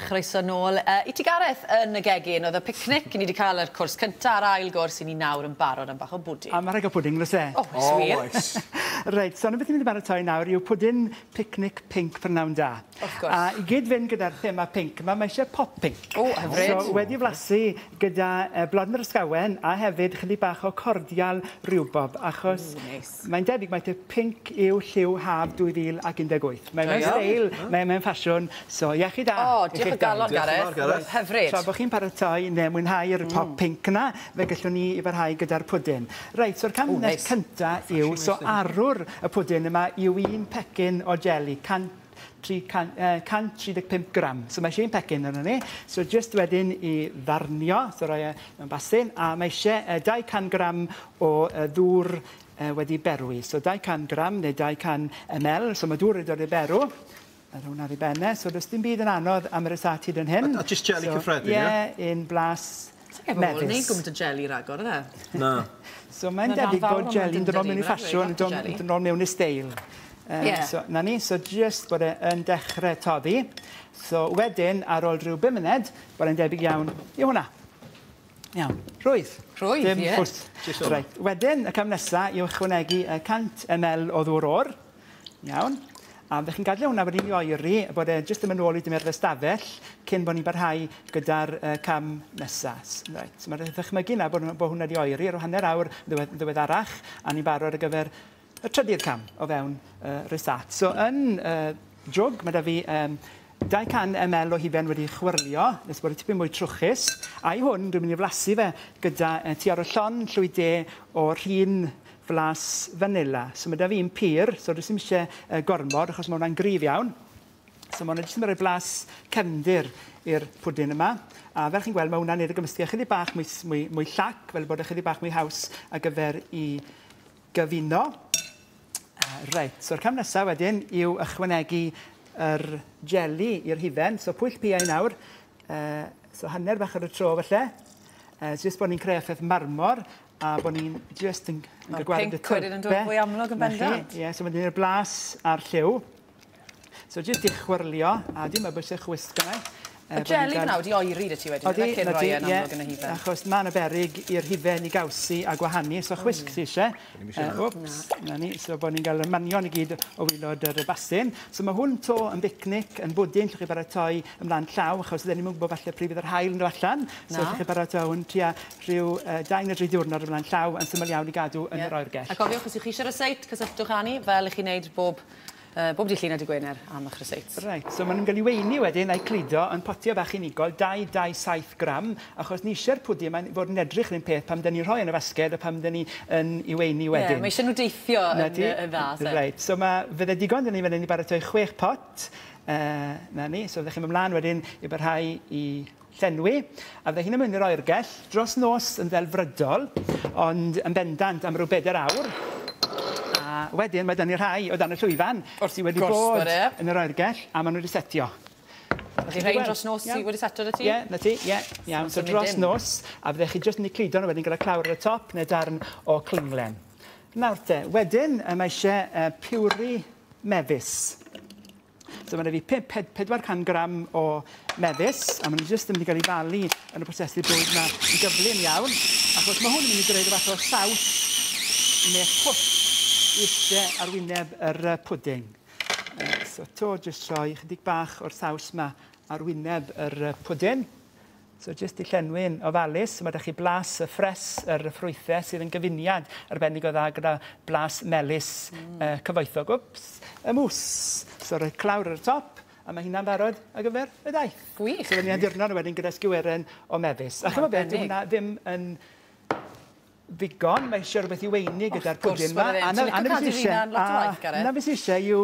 Chroeso nôl i ti, Gareth, yn y gegin. Oedd y picnic, ni wedi cael yr cwrs cynta a'r ail gwrs, i ni nawr yn barod am bach o bwdin. A mae rhaid cael pwdin, oes e? O, oes wir. Oes. Reit, so 'na beth ni'n mynd i baratoi nawr yw pwdin picnic pinc prynhawn da. Wrth gwrs. A i gyd fynd gyda'r thema pinc yma, mae eisiau pop pinc. O, hyfryd. So wedi flasu gyda blodyn yr ysgawen a hefyd chydig bach o cordial rhiwbob, achos Ww, neis. Mae'n debyg mai te pinc yw lliw haf 2018. Mae mewn steil, mae mewn ffasiwn, so iechyd da. O, diolch o galon, Gareth. Gareth. Hyfryd. Tra bod chi'n paratoi neu mwynhau'r pop pinc yna, fe gallwn ni i barhau gyda'r pwdin. Reit, so'r cam neis. cynta yw, so arwr y pwdin yma yw un pecyn o jeli, 135 gram. So mae eisiau un pecyn arno ni. So just wedyn i ddarnio, so rhoi e mewn basin, a mae eisiau 200 gram o ddŵr wedi berwi. So 200 gram neu 200 ml, so mae dŵr wedi dod i berw. A hwnna ar ei benne, so does dim byd yn anodd am yr rysáit hyd yn hyn. A just jelly cyffredin, ie? Ie, un blas Sa'n gwybod mefus. Neu gwmint o jelly ragor, yna? Na. So mae'n Ma' rhan debyg fawr bod o'n jelly'n dod dydi? mewn i Ma' raid ffasiwn, lot o jelly. dod nôl mewn i steil. So, na ni, so just bod e yn dechrau toddi. So wedyn, ar ôl rhyw 5 munud, bod e'n debyg iawn i hwnna. Iawn. Rwydd. Rwydd, Dim ie. ffws. Jyst hwnna. Reit. Wedyn, y cam nesaf yw ychwanegu 100 ml o ddŵr oer. Iawn. A fydych chi'n gadael hwnna wedi oeri, bod e jyst yn mynd nôl i dymheredd y stafell cyn bod ni'n barhau gyda'r cam nesaf. Reit. So mae'r ddychmygu yna bod hwnna wedi oeri ar hanner awr ddiweddarach, a ni'n barod ar gyfer y trydydd cam o fewn rysáit. So yn jwg, mae da fi 200 ml o hufen wedi chwyrlio, nes bod e tipyn mwy trwchus. A i hwn, dwi'n mynd i flasu fe gyda tua llond llwy de o'r rhin flas vanilla. So mae da fi un pur, so does dim eisiau gormod, achos mae hwnna'n gryf iawn. So mae hwnna jyst yn rhoi blas cefndir i'r pwdin yma. A fel chi'n gweld, mae hwnna'n neud y gymysgu ychydig bach mwy llac, fel bod ychydig bach mwy haws ar gyfer i gyfuno. Reit, so'r cam nesaf wedyn yw ychwanegu yr jeli i'r hufen. So pwyll piau nawr, so hanner bach ar y tro falle. So jyst bod ni'n creu effaith marmor, a bod ni'n just yn Mae'r cael gwared y pinc wedyn yn dod tylpe. fwy amlwg yn 'Na chi. bendant. Ie, so mae'n dod i'r blas a'r lliw. So jyst i chwyrlio, a dim meddwl bod eisiau chwisg yna. Y jeli fyna wedi oeri 'da ti wedyn, Odi, yfe, cyn 'na rhoi ti, e'n ie, amlwg yn y hufen. Achos mae yna beryg i'r hufen i gawsi a gwahanu, so chwisg sy eisiau. Ddim isie 'na. Wps, na ni, so bod ni'n cael y manion i gyd o waelod yr basin. So mae hwn to yn bicnic, yn bwdin, llwch chi baratoi ymlaen llaw, achos ydyn ni'n gwybod falle pryd fydd yr haul yn dod allan. So Na. llwch chi baratoi hwn tua rhyw 2 neu 3 diwrnod ymlaen llaw, yn syml iawn i gadw yn Ie. yr oergell. A cofiwch, os ych chi eisiau ryseit, cysylltwch â ni, fel ych chi'n neud bob dydd Llun a dydd Gwener am eich ryseits. Reit, so maen nhw'n cael ei weini wedyn a'i cludo yn potiau bach unigol, 227 gram, achos ni eisiau'r pwdin yma'n fod yn edrych yr un peth pam dyn ni'n rhoi yn y fasged a pam dyn ni yn ei weini Ie, wedyn. mae eisiau nhw deithio Na yn, ti. yn dda. se. Reit, so mae, fydde digon dyn ni fan hyn i baratoi 6 pot. Na ni, so fyddech chi'n mynd ymlaen wedyn i barhau i llenwi. A fydde hi'n mynd i'r oergell dros nos yn ddelfrydol, ond yn bendant am ryw 4 awr. A wedyn mae 'da ni rhai o dan y llwyfan sydd wedi gwrs bod bod e. yn yr oergell a maen nhw wedi setio. Felly rhain dros nos sydd wedi seto 'da ti? Ie, na ti, ie, iawn. So symud dros dim. nos, a fyddech chi jyst yn eu cludo nhw wedyn gyda clawr ar y top neu darn o clinglen. Nawr te, wedyn mae eisiau puree mefus. So mae 'da fi 400 gram o mefus, a maen nhw jyst yn mynd i gael ei falu yn y prosesu bwyd yma yn gyflym iawn, achos mae hwn yn mynd i greu rhyw fath o saws neu pwll eisiau ar wyneb yr pwding. So to jyst rhoi chydig bach o'r saws yma ar wyneb yr pwdin. So jyst i llenwi'n ofalus, mae 'da chi blas y ffres yr ffrwythau sydd yn gyfuniad arbennig o dda gyda blas melys cyfoethog. Wps, y mousse. So rhoi clawr ar y top, a mae hynna'n barod ar gyfer y daith. Gwych. So ni'n addurno nhw wedyn gyda sgiweren o mefus. A chimod beth, dyw Arbennig. hwnna ddim yn ddigon, mae eisiau rhywbeth i weini gyda'r gwrs pwdin yma. bod e ddim. A Ti'n licio na beth cadw sy isie- hunan lot o a waith, Gareth. Na beth sy eisiau yw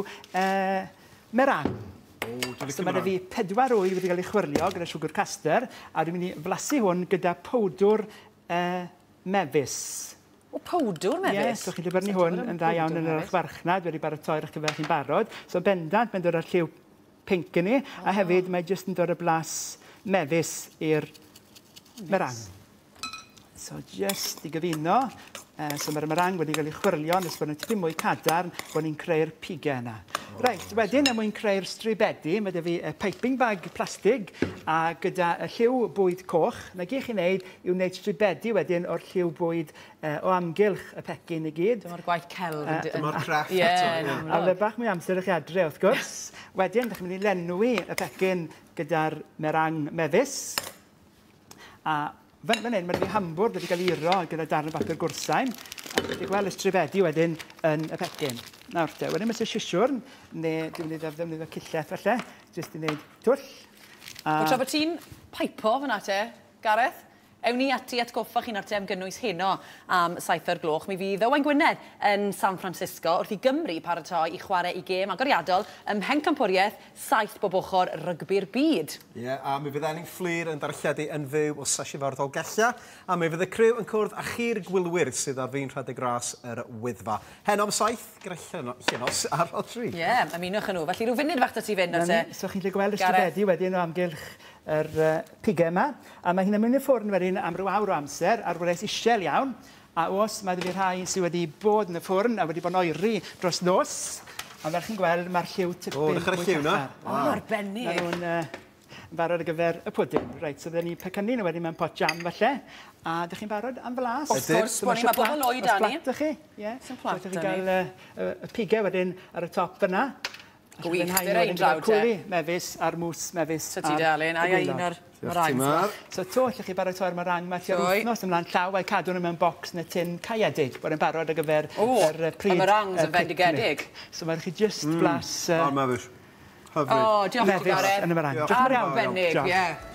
meringue. O, dwi'n licio So mae 'da fi 4 wy wedi cael ei chwyrlio gyda siwgr caster, a dwi'n mynd i flasu hwn gyda powdwr mefus. O, powdwr mefus? Ie, so chi'n dibynnu hwn yn dda iawn yn yr archfarchnad, wedi baratoi ar eich gyfer chi'n barod. So bendant, mae'n dod â'r lliw pinc i ni, a hefyd mae jyst yn dod â blas mefus i'r meringue. So jyst i gyfuno, so mae'r meringue wedi cael ei chwyrlio nes bod nhw'n tipyn mwy cadarn, bod ni'n creu'r pigau yna. Reit, wedyn, er mwyn creu'r stribedi, mae 'da fi piping bag plastig a gyda y lliw bwyd coch. 'Na gyd chi'n neud yw wneud stribedi wedyn o'r lliw bwyd o amgylch y pecyn i gyd. Dyma'r gwaith celf. Dyma'r crefft Ie, eto, yn ie. A amlwg. fe bach mwy amser i chi adre, wrth gwrs. Wedyn, ydych chi'n mynd i lenwi y pecyn gyda'r meringue mefus. A fan hyn, mae 'da fi hambwrdd wedi cael ei iro gyda darn o bapur gwrthsaim. A chi'n gweld y stribedi wedyn yn y pecyn. Nawr te, wedyn mae eisiau sisiwrn, neu dwi'n mynd i ddefnyddio cyllell falle, jyst i wneud twll. A Wel, tra bod ti'n paipo fyna te, Gareth, ewn ni ati atgoffa chi'n arte am gynnwys heno am 7 o'r gloch. Mi fydd Owain Gwynedd yn San Francisco wrth i Gymru paratoi i chwarae i gêm agoriadol ym Mhencampwriaeth saith bob ochr rygbi'r byd. Ie, yeah, a mi fydd Elin Fflur yn darlledu yn fyw o Sesiwn Fawr Dolgellau, a mi fydd y criw yn cwrdd â chi'r gwylwyr sydd ar fin rhedeg ras yr Wyddfa. Heno am 7, gyda Llinos ar Rhodri. Ie, yeah, ymunwch â nhw. Felly rhyw funud fach 'da ti fynd Na ar te. ni, so chi'n gallu gweld y Gareth. stribedi wedyn o amgylch yr pigau yma. A mae hi'n mynd i'r ffwrn wedyn am ryw awr o amser ar wres isel iawn. A os mae 'da fi rhai sydd wedi bod yn y ffwrn a wedi bod yn oeri dros nos. A fel chi'n gweld, mae'r lliw tipyn O, dechrau'r mwy lliw 'na. llachar. O, arbennig. Maen nhw'n barod ar gyfer y pwdin. Reit, so fydden ni pecynnu nhw wedyn mewn pot jam falle. A ydych chi'n barod am flas? Wrth gwrs, So bo ma' ni- isie ma' bobl plat- oed oes â ni. plat 'da chi? Ie. Sim plat So ydych chi'n 'da ni. gael y pigau wedyn ar y top fyna. Gwych, dyna un draw te. Cwli mefus a'r mousse mefus. So ti ar Dalun, y a gwaelod. un o'r Diolch ti, meringues. Mar. So to, allwch chi baratoi'r meringue 'ma tua'r Ddwy. wythnos ymlaen llaw a'i cadw nhw mewn bocs neu tin caeedig. Bod yn barod ar gyfer O, yr pryd. y meringues yn picnic. fendigedig. So mae'n chi just blas O, mefus. Hyfryd. O, diolch ti, mefus Gareth. yn y meringue. Diolch yn fawr iawn. Arbennig, Diolch. ie.